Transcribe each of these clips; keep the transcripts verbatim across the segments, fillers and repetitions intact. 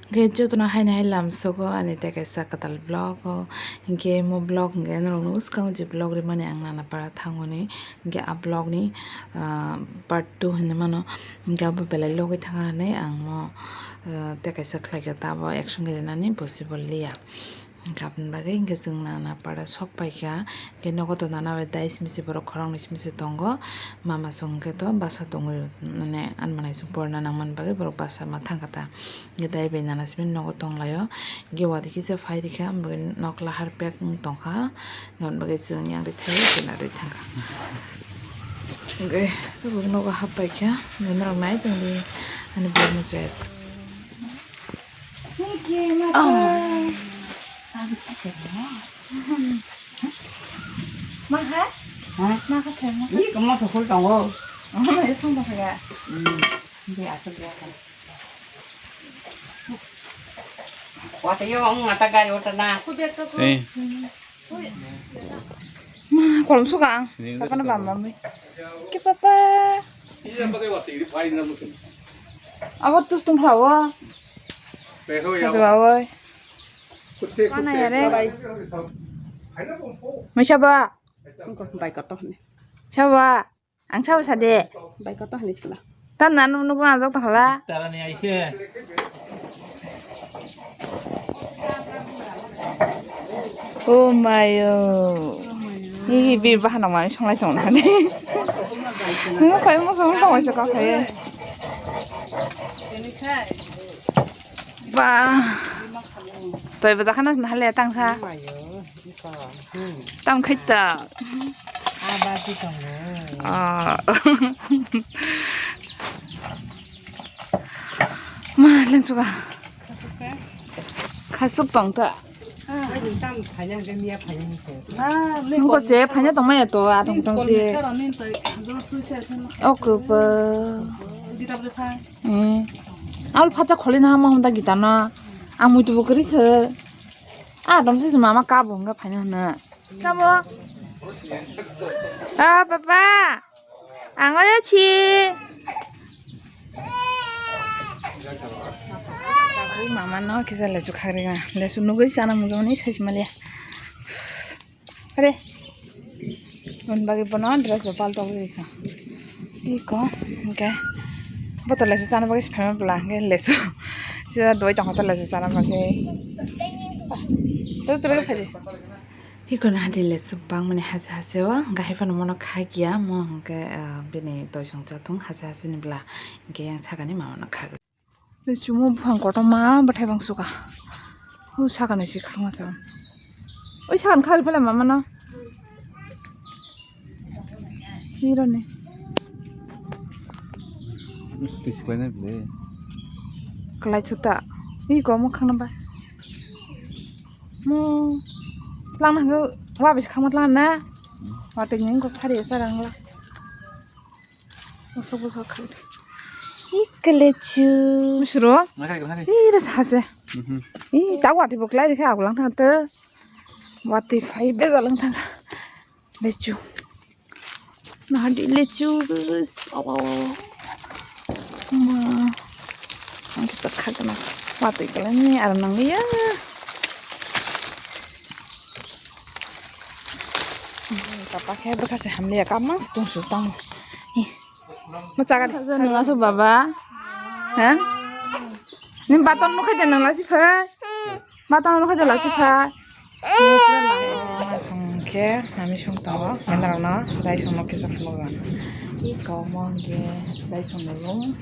Hwnkhe jotono haino hai lamsogo ani tei kaisa kwtal vlog o. Hwnkhe mo vlog hwnkhe norokno bwskango je vlog rimani ang Nanapara thangoni. Hwnkhe a vlog ni, ah, part two hinwi mano. Hwnkhe abo belai logwi thangkha hinwi ang mo, ah, tei kaisa khlaikha, ta abo action khe rinani possible liya. Hwnkhe aboni bagwi hwnkhe chwng Nanapara sok paikha. Hwnkhe nogo to nana bai dai simi se borok khoroknwi simi se tongo. Mama song hwnkhe to basa tongwi mane ani manai song porina nangmani bagwi borok basa ma thangkha ta. Hwnkhe dai bai nana simi nogo tonglaio. Hwnkhe watwi kisa phai rikha, aboni nok lahar pek wng tongkha. Aboni bagwi chwng yang rithai chwla rithangkha. Hwnkhe tabuk nogo hap paikha. Hwnkhe norok nai tongdi ani vlog no joya se. Thank you, Mata. Oh. Abi chase ba. Maha? Ha? Maha khe maha. Ni kamo sokol tongo. Oh, mai song ba kha. Hmm. Di asal dia kan. Wata yo ang ngata gari wata na. Ku dia to ku. Eh. Ma, kolom suka ang. Sini. Papa na mama mi. Ke papa. Iya, pakai wati, ini paling namu tu. Apa tu stung hawa? Peho ya. Hawa. Kutte, mana kutte. Ya re? Bai. Misa ba? Engko bai koto ni. Saba. Ang sabo sade. Bai koto hini sikla. Tan nan nung nung ajak takhala. Tarani aise. Oh mayo. Ih, bir bahan nang mani songlai tong nani. Nung kai mo song tong aise ka kai. Ba. Toi ba dakana hale tangsa. Tam khaita. Aba si tongo. Ah. Ma, lengsuka. Khasuk tong ta. Tam phanya ke miya phanya ni ko. Nungko se phanya tong maya to, atong tong se. Ok pa. Hmm. Al phacha kholi na ma honda gita na. Ang muitu bo kri khe. Ah, dom se mama ka bo hwnga phaina hwnna. Kamo? Ah, papa. Ang ore chi. Ui, mama no kisa lechu khagri na. Lechu nugui sana mujung ni sai malia. Are. Mon bagi bono dress bo palto gri ka. Iko, hwnkhe. Bo to lesu chana bagwi se phaima bwla, hwnkhe lesu. Sida doi tongkha to lesu chana bagwi. Tor tor khe phaidi. Iko no hadi lesu bangmani hase hase o, hwnkhe hai phano mono kha kiya, mo hwnkhe, ah, bini toisong chatung hase hase ni bwla, hwnkhe yang sakani mama no kha. Tei chumo buphang kotorma bwthai bangsuka. O sakani si khakma chang. Oi sakani khari phala mama no. Hironi. Twi siklaina bwle. Kalai thuta. Ih, komo khangna ba. Mo. Langna hwnkhe wa bisi khangma tlang na. Wa tei ngi ko sari sa rang la. Bosok bosok kha. Ih, kelechu. Musuro? Nakhai, nakhai. Ih, ro sase. Mhm. Ih, ta wati bo klai rikha, agulang thang te. Wati phai bejalang thang. Lechu. Nahadi lechu, guys. Wow, wow, wow. Ma. Ang kisa khagna. Wati kalai ni ar nang ya. Papa khe bwkha se hamliya, kamang se tong su tamo. Ih. Mo chaga de. Nung aso baba. Ha? Ni baton mo khaide nang lasi pha. Baton mo khaide lasi pha. Song khe, ami song tongo. Nang rok no, rai song no kisa phunuk rw. Ih, kok mo hwnkhe, rai song no room.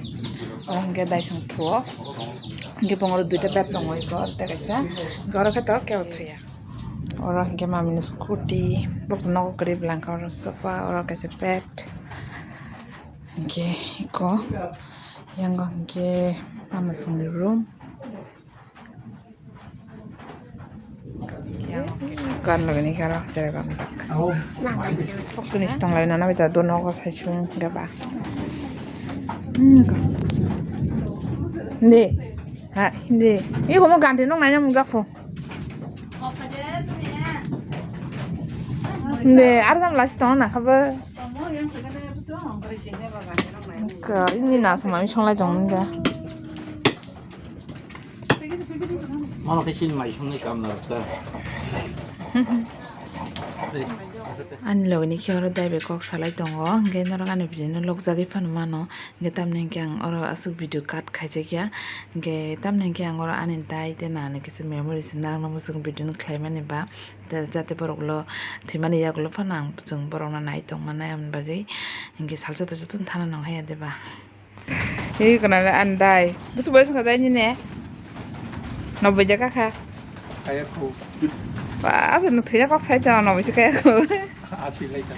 Oro hwnkhe, rai song thuo. Hwnkhe, bongor duita bed tongo, iko, tei kaisa. Hwnkhe, oro khe to, kebo thuya. Oro hwnkhe mamini scooty, bokto nogo kwrwi bwlangkha oro sofa, oro kaisa bed. Hwnkhe eko yango hwnkhe mama songni room. Kan logini karo cherai bamjak. Pokoni si tonglai nana bita do nogo sai sung hwnkhe ba. Hmm, ko. Hindi. Ha, hindi. Ih, komo ganti nong nanya mung gakho. Hindi, ar jam lasi tong na khabo. Ko, ini na sumami songlai tong nda. Mano khe chini mai songni kam na ta. Ani logi ni khe oro daibe kok salai tongo, hingke norok ani video no lokjagwi phano mano, hingke tamni hingke ang oro aswk video cut khaijak ya, hingke tamni hingke ang oro ani dai tei nani kisa memories narwkna muchung video no khlai mani ba, jate borok ulo thwimani yagulo phano ang chwng borok no nai tongma nai aboni bagwi, hingke salsa to jotono thana nang haya de ba. Ih, kono le andai. Bwswk boyos wngkha dai nini? Noboi de kakha. Kaya khu. Ba, abo no thwina kok sai tong, noboi se kaya khu. Asi lai ta.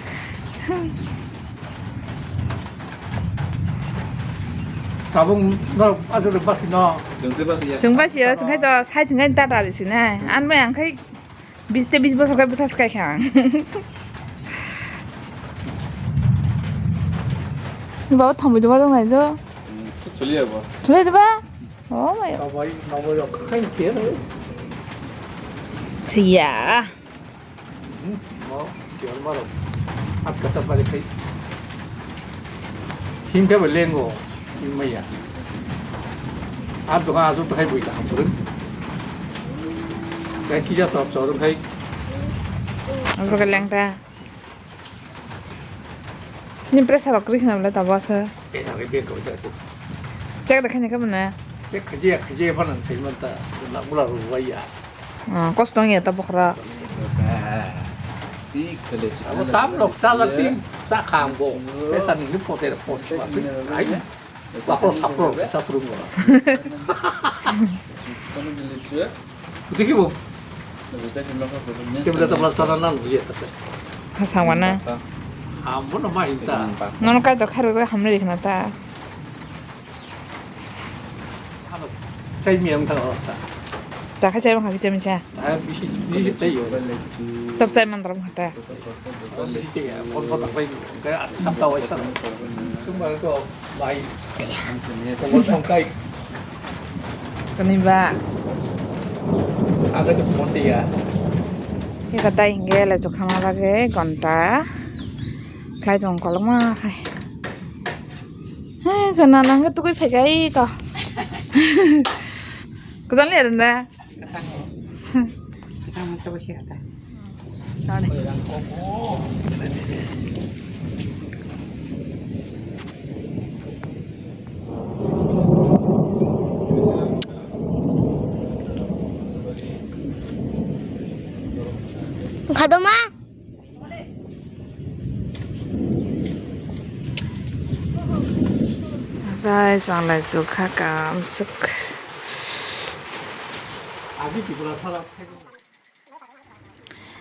Tabung no, asu de basi no. Chwng basi ya, chwng khai to sai thwng khai ta ta de sini. An bai ang khai Bis te bis bosor khe bwsa swkai kha ang. Baba thangbai dubar dong nai do. Chuli abo. Chuli duba? Oh my. Nabai, nabai rok khai khe. Thiya. Hmm, no, khe maro. At kata bari khai. Himkhe bo lengo, himma ya. Ar dokan aswk khai bui kaham kwrwng. Kai kisa chop chorwng khai. Abro ka lengta. Ni pressure rok kwrwi khna bwle tabuk aswk. Pressure rok bek kwrwi ta aswk. Check da khaina khe bwna. Check khajiya khajiya phano sai man ta. Bula bula rwbai ya. Ah, kosto wngya ta bokhorok. Abo tam rok chalak tin cha kham bo. Pesa ni ni pote pot ma tu. Ai. Lapro sapro cha trum bo. Dikhi bo. Kemla ta bla chala na lu ye ta. Khasang wana. Ham bo no ma hin ta. Nono kai to khairo ja hamle rikna ta. Chai mi ang thang sa. Ta khai chai bang khai chai mi cha. Ah, bisi, bisi chai yo. Top chai man dram khata. Bisi chai ya, pon pon tang pai. Kaya sam ta wai ta. Tum ba ko bai. Ko song kai. Kani ba. Aga tu mon dia. Ni kata hingge le chokha ma lage gonta. Khai tong kolma khai. Hai, kana nang tukui phegai ko. Kujan lihat anda? Kujan. Kujan itu besi kata. Sorry. Kadoma. Guys, ang lai chukha kamsuk.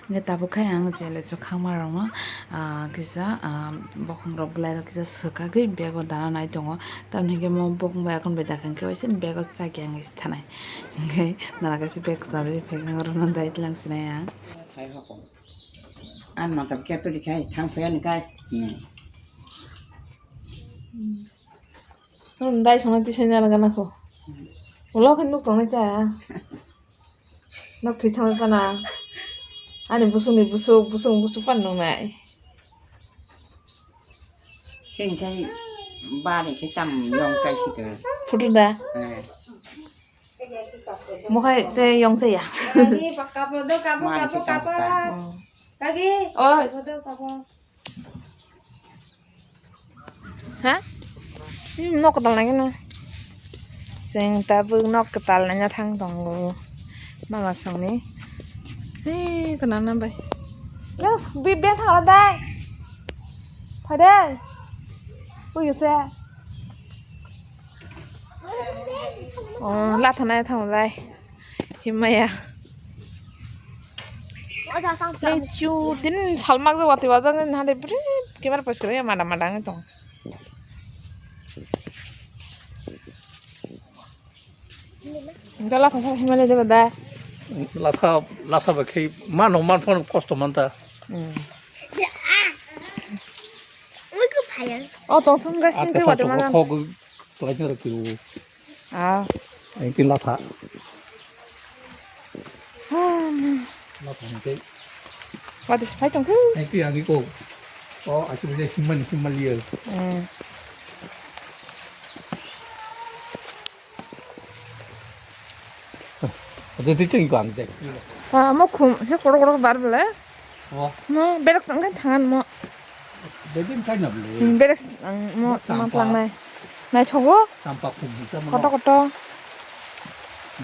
Hingke tabuk khai ang je lai chukha ma rok no, ah, kisa, ah, bokhong rok belai rok kisa swkagwi bag o dana nai tongo. Tamni hingke mo bokhong bai akon bai dakha hingke waisa ni bag o chakya wngwi thanai. Hingke nana kaisa bag kwcham ri phek ang oro no dai tlang sinai ang. Ang matap khe tuli khai thang phai ani kai. Hmm. Hmm. Nwng dai songna tisai nana gana kho. Hmm. Ulo khe nuk tongnai ta. Nok thwi thangwi pana. Ani busungni busuk, busung busuk pan nungnai. Sengkai bani khe tam yong chai sika. Photo da? Eh. Mokhai te yong chaya. Kagi, kapo do, kapo, Mani kapo, kita kapo. Buka. Hmm. Kagi, oi. Kapo do, kapo. Ha? Hmm, nok kwtal naikhe na. Chwng tabuk nok kwtal naina thang tongo. Mama songni. Hei, kana na bai. Lo, bi ben thang dai. Phai dai. Ui se. Oh, la thana thang lai. Himaya. Lechu tin salmak je wati wajang ni hade bri kemar pos kare mada mada ngi tong. Dala thasa himale de bada. Latha latha ba khai mano man phone kosto manta. Hmm. Oh, tong sung ga Atta hingke sa wati to mana. Khog Tulaina rok kiri. Ah. Ang tin latha. Ah. Latha hingke. Wati sipai tongkhe. Ang tin ang iko. Oh, aku bisa himan himan liya. Hmm. Ade twi twi ko ang je. Ah, mo khum se kotor kotor bar bele. Oh. Mo berek tang khe thangan mo. Bedin kai na bele. Hmm, berek ang mo ma tlang nai. Nai thogo. Tampa khum ta mo. Kotor kotor.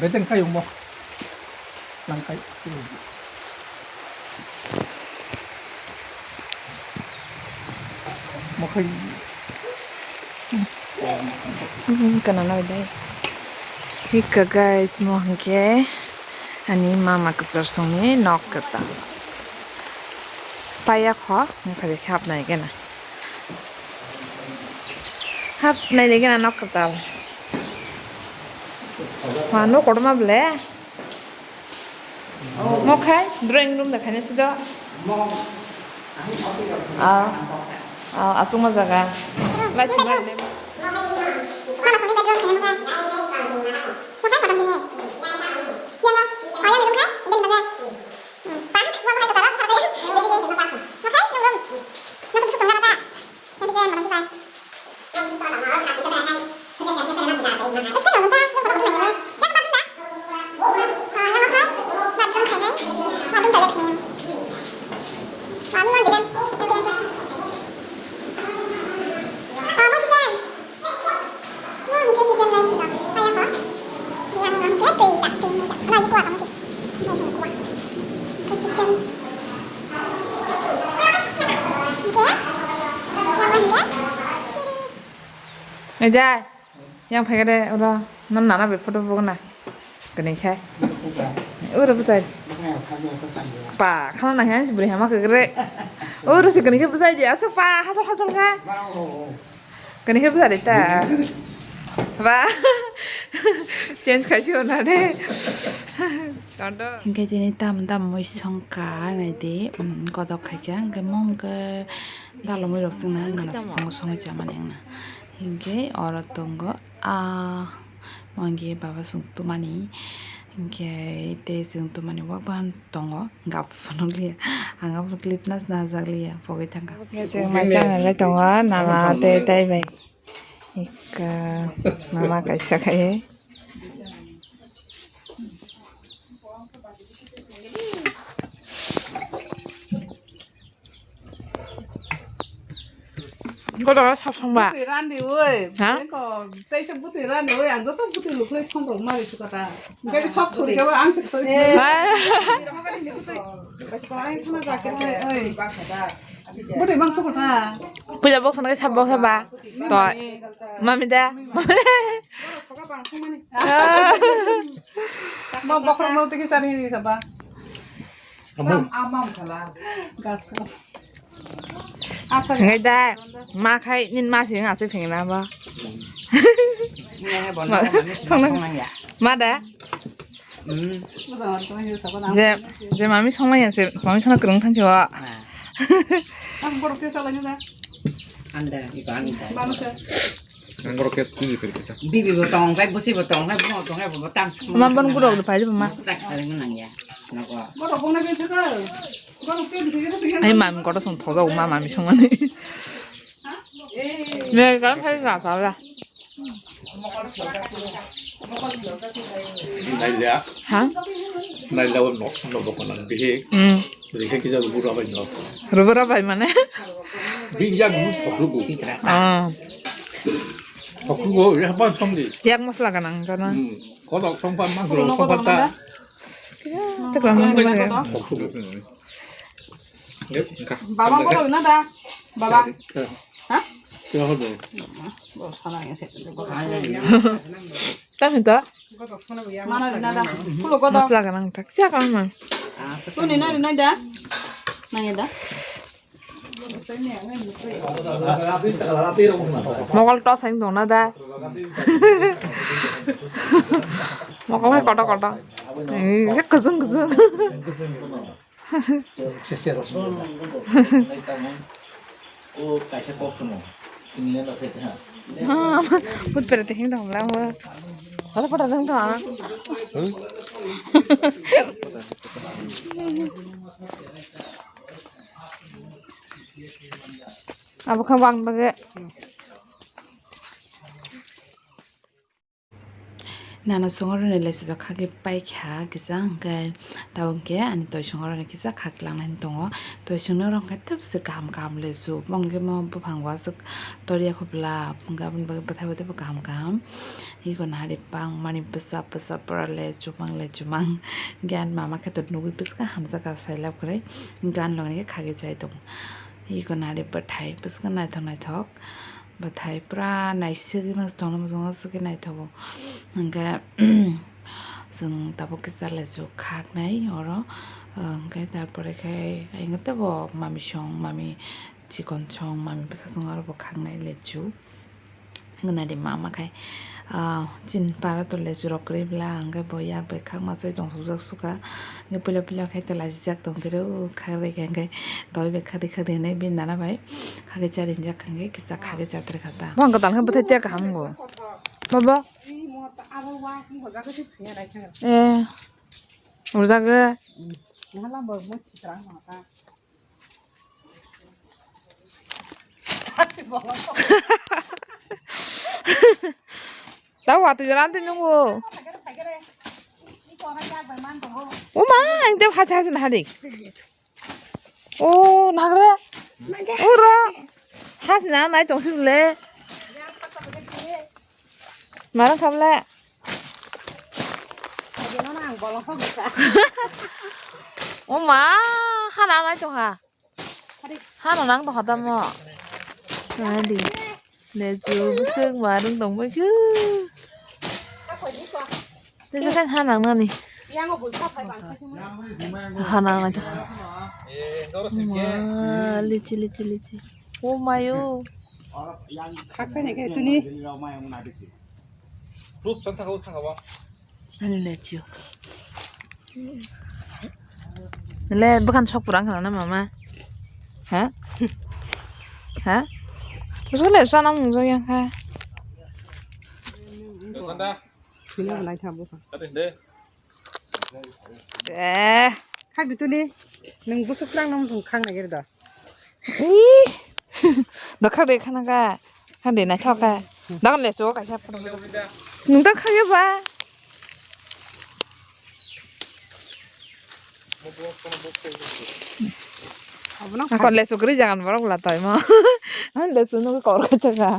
Bedin kai mo. Lang kai. Mokhai. Hmm, kana na dai. Hika guys, mo hwnkhe ani mama kwchar songni nok kwtal. Paya kho, wngkha de hapnai gana. Hapnai de gana nok kwtal. Ma no kotorma ble. Mo khai drawing room da khaina sido. Ah, ah, aswkma jaga. Lai chuma le. Ejai, yang phai gade oro, non nana be photo bo na, kani khai, oro bwtai, pa khana na hai bwrwi hama kagre, oro se kani khai bwsai di, asa pa hasal hasal kha. Kani khe bwsari ta. Ba. Change khai si na de. Tonto. Hingke tini tam tam mui songka nai di, um, kodok khai khe, hingke mong khe dalomoi rok singna, nana songwi chamani wngna. Hingke oro tongo, ah, mongke baba song tumani. Hingke tei chwng tumani wak bahan tongo, gap phunukliya. Ang abo clip nas najakliya, pogwi thangkha. Hingke chwng mai changlai tongo, nana tei tei bai. Ekka mama kaisa khai. Kotor sap songba. Bwtwi randi oi. Ha? Bengko, teisa bwtwi randi oi, ang joto bwtwi luklai songrok mari sukata. Hingke sab khuri khe ang se khuri. Eh. Hai. Basi ko ang thana ja khe oi. Bwtwi bang sukata. Puja box nang sab box ba. Toi. Mami da. Thoka bang sumani. Ah. Mo bokhorok mo tiki chari saba. Amam khala. Gas khala. Acha. Hingke da, ma khai nin ma sing aswk phengna ba. Songna. Ma da? Hmm. Je, je mami songna ya se, mami songna kwrwng thansi wa. Ang borok te salai na. Anda, iko ani ta. Manu se. Ang borok ke tini kiri kisa. Bibi bo tong kai, busi bo tong kai, bo tong kai, bo tang. Ma bon guro pai ma. Tang kali menang ya. Nako. Borok bona ke thaka. Borok ke thaka. Ai mam kotor song thoja ma mami songani. Me kan khai na sala. Naila. Ha? Naila no no bo konan bihi. Hmm. Rikhe kisa rubura bai no. Rubura bai mane? Bing ya gu thokru gu. Ah. Thokru gu ya pa thong di. Yak masla ganang kana? Hmm. Kodok thong pa ma thong pa ta. Tekla mang bai. Thokru gu. Baba ko na da. Baba. Ha? Kira hodo. Bo sana ya se. Tang hita. Mana rina da. Pulo godo. Masla ganang tak. Siya kang man. Tu ni na rina da. Nang ya da. Mokol to sain dong na da. Mokol hai koto koto. Eh, kusung kusung. Ah, put pera tehing dong lang wa. Wala pada dong dong. Abo kha wang bage. Nana songoroni lesu do khagwi paikha kisa, hwnkhe tabuk khe ani toi songoroni kisa khagwi langnai tongo. Toi songno rok khe tebse kaham kaham lesu, bongni khe mo buphang waswk toriya khobla, hwnkhe aboni bagwi bwthai bwthai bo kaham kaham. Iko nahari bangmani bwsa bwsa pura lesu mang lesu mang. Hwnkhe ani mama khe to nugwi bwskang hamjakha sailab kwrwi, hwnkhe ani logoni khe khagwi chai tongo. Iko nahari bwthai bwskang naithok naithok. Bwthai pura naisugwi mas tongna muchungo aswk khe naithogo. Hwnkhe chwng tabuk kisa lesu khaknai oro, hwnkhe tarpore khe ayung teibo mami song, mami chikon song, mami bwsa song aro bo khaknai lesu. Hwnkhe nadi mama khai, ah, chini para to lesu rok kwrwi bla, hwnkhe bo yak bai khakma choi tong sukjak suka. Hwnkhe puila puila khai to lachijak tong phiro, khakri khe hwnkhe doi bai khakri khakri hinwi bini nana bai. Khagwi charijak hwnkhe kisa khagwi chatrikha ta. Bo hwnkhe talkhe bwthai tiya kaham wngo. Bobo. Eh. Urjagwi. Ta watwi jora anti nungo. Uma, ang te hacha hacha hari. O, nagre. Uro. Hasina nai tong sibule. Marang kable. O ma, hana nai tong ha. Hana nang tong ha tamo. Nadi. Lechu bwswk marung tong bai khe. Tesa kan ha nang nani. Ha nang nai. Ma, lichi, lichi, lichi. O mayo. Khaksa ni khe tuni. Ani lechu. Le bwkhan sok pura wngkha na mama? Ha? Ha? Bwswk le chana mung jok yang kha. Thwina bo naitha bwkha. Eh. Khak di tuni. Nwng bwswk twlang nang mung khang nai giri da. Ih. Dokhak de khana ga. Khande naithok kha. Dang le cho kaisa photo. Nwng ta khaya ba. Abono akon le sugri jagan borok la toimo. Ang le sunu kor kha chaka.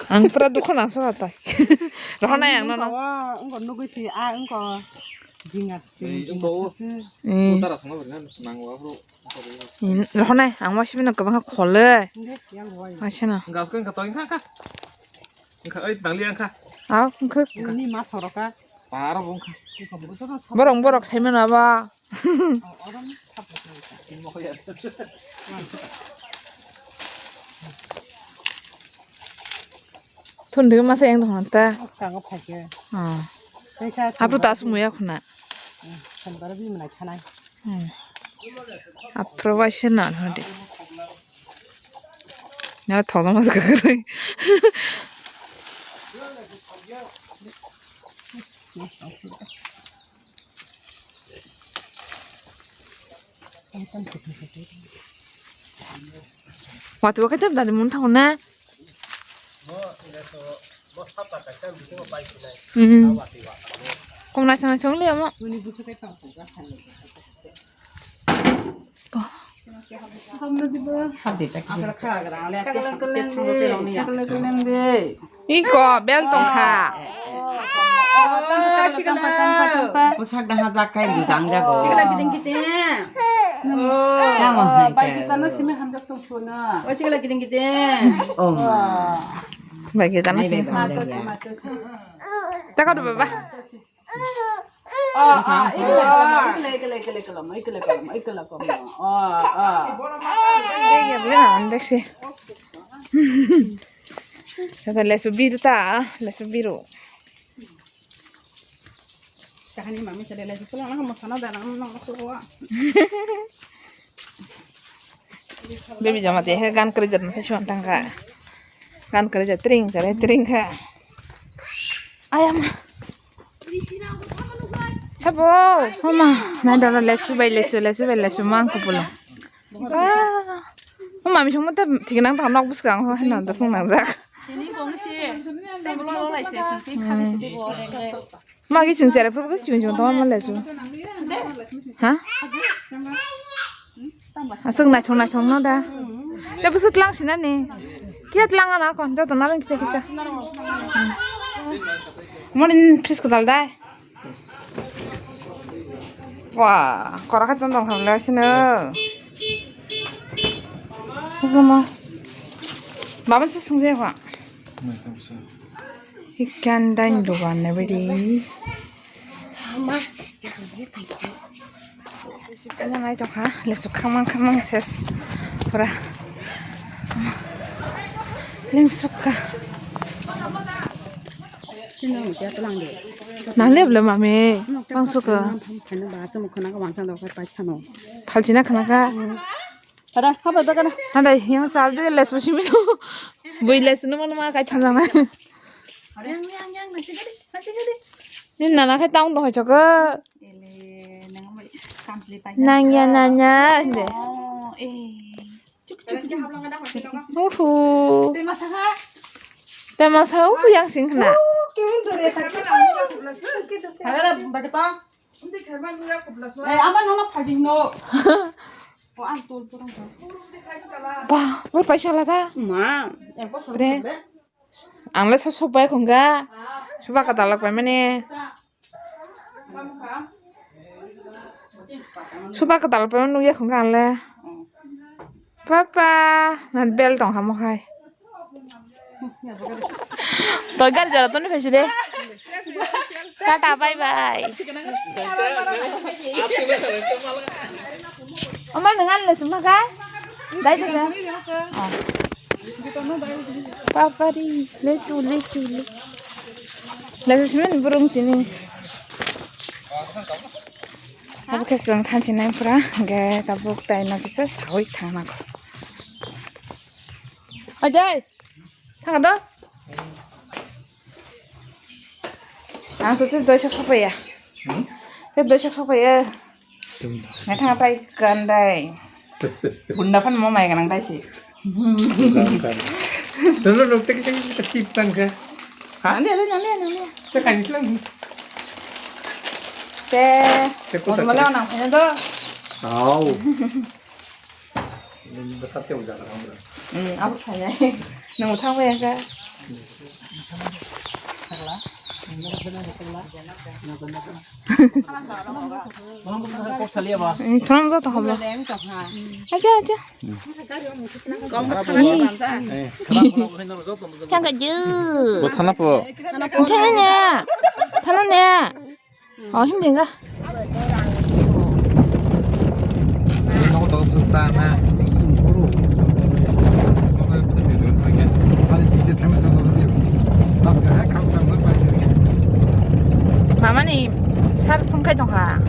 Ang pura dukho nang so tai. Rohonai ang nono. Wngko nugui si a wngko jinga. Ei, wngko o. Eh. Tara songna bwrwi nang wa bro. Rohonai ang ma sibino kwbangkha khole. Masino. Gas ko wngkha to wngkha kha. Wngkha oi tangli wngkha. Aw wngkha. Ni ma soroka. Paro wngkha. Borok borok saimano abo. Thun dui masa yang dong ta. Askang o phaikhe. Oh. Kaisa apo ta sumui akhuna. Sambar bi manai khanai. Hmm. Aphro bai se na hodi. Na thojong mas kakroi. Wati wakai tep dali mun thango na. Hmm. Kung nai thang chong le amo. Iko bel tongkha. Pusak daha jakai di tang jago. Chikla kiting kiting. Tamo hai bai kita no simi hamjak tong phuna. O chikla kiting kiting. Oh. Bai kita no simi. Taka do baba. Ah, ah, ikele, ikele, ikele, ikele, ikele, ikele, ikele, ikele, ah, ah. Tata lesu biru ta, lesu biru. Kahani mami sele lesu pulang nang masana dana nang masuk wa. Baby jama te he gan kari jat masai suan tangka. Gan kari jat tring jare tring kha. Ayama. Sabo, mama, nai dala lesu bai lesu, lesu bai lesu mang kupulo. Ba, mama mi sungma te thik nang ta nok bwskang ho hena da phung nang jak. Sini kong si. Magi chwng chera phuru chwng chwng tongma lesu. Ha? Aswk naithok naithok no da. Tei bwswk tlang sinani. Khe tlang ana kon joto narwng kisa kisa. Moni fridge kwtal dai. Wah, kora khe tong tong khamle sino. Baba se sung je kwa. Ikan dain dogan na bidi. Sipanya mai tokha, lesu khamang khamang ses pura. Lengsukka. Nang le bla mami, bang suka. Phalchina khana ka. Ada, apa bagana? Ada, yang sal de les besi mino. Bui les no mana ma kai thanjang na. Yang, yang, yang, nasi gadi, nasi gadi. Ni nana kai taung dong chok. Ele, nang mai kampli pai. Nang ya nanya de. Oh, eh. Uhu. Tema sa uhu yang sing khna. Kevin dore ta. Ada, bagata. Eh, ama nono phaging no. O ang tol porong. Ba, bor paisa la ta. Ma, ekbo soro. Ang le so so bai khonga. Suba ka dalak pai mane. Suba ka dalak pai mane nugya khonga ang le. Papa, na bel tong hamo khai. Toi gari jora toni phaisi de. Tata, bye bye. Oma nang an le sima kai? Dai de ga. Papa ri, le chu, le chu, le. Le chu sima ni burung tini. Abo khe chwng thanchi nai pura, hwnkhe tabuk tai no kisa sawi thang nago. Oi dai, thang do. Ang to tei doisa sopaiya. Hmm? Tei doisa sopaiya. Tum. Ngai thang tai kan dai. Bunda phan mo mai ganang dai si. Nono nok teki teki teki tang kha. Ha? Nang dia, nang dia, nang dia. Te kani tlang. Te. Te kota. Mala nang phanya do. Au. Ni bata te uja ka. Hmm, abu phanya. Nang thang ba ya ka. Thonam joto hobo. Acha, acha. Thangka ju. Bo thana po. Thana ne. Thana ne. Oh, hindi nga. Mama ni sar phone khai tongkha.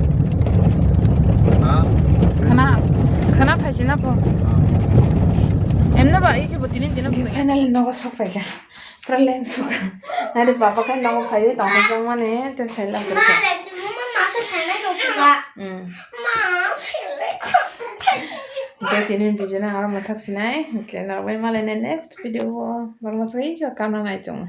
Ha? Khana, khana phaisina phone. Ha. Emna ba, ike bo tinin tinin. Finally, nogo sok phaikha. Pura leng sukha. Nari baba khai nogo phai tongkha jongmani, te sai lang kha. Hmm. Tei tini video no aro mathak sinai. Okay, norok bai malai next video o. Borok masa kamna nai tongo.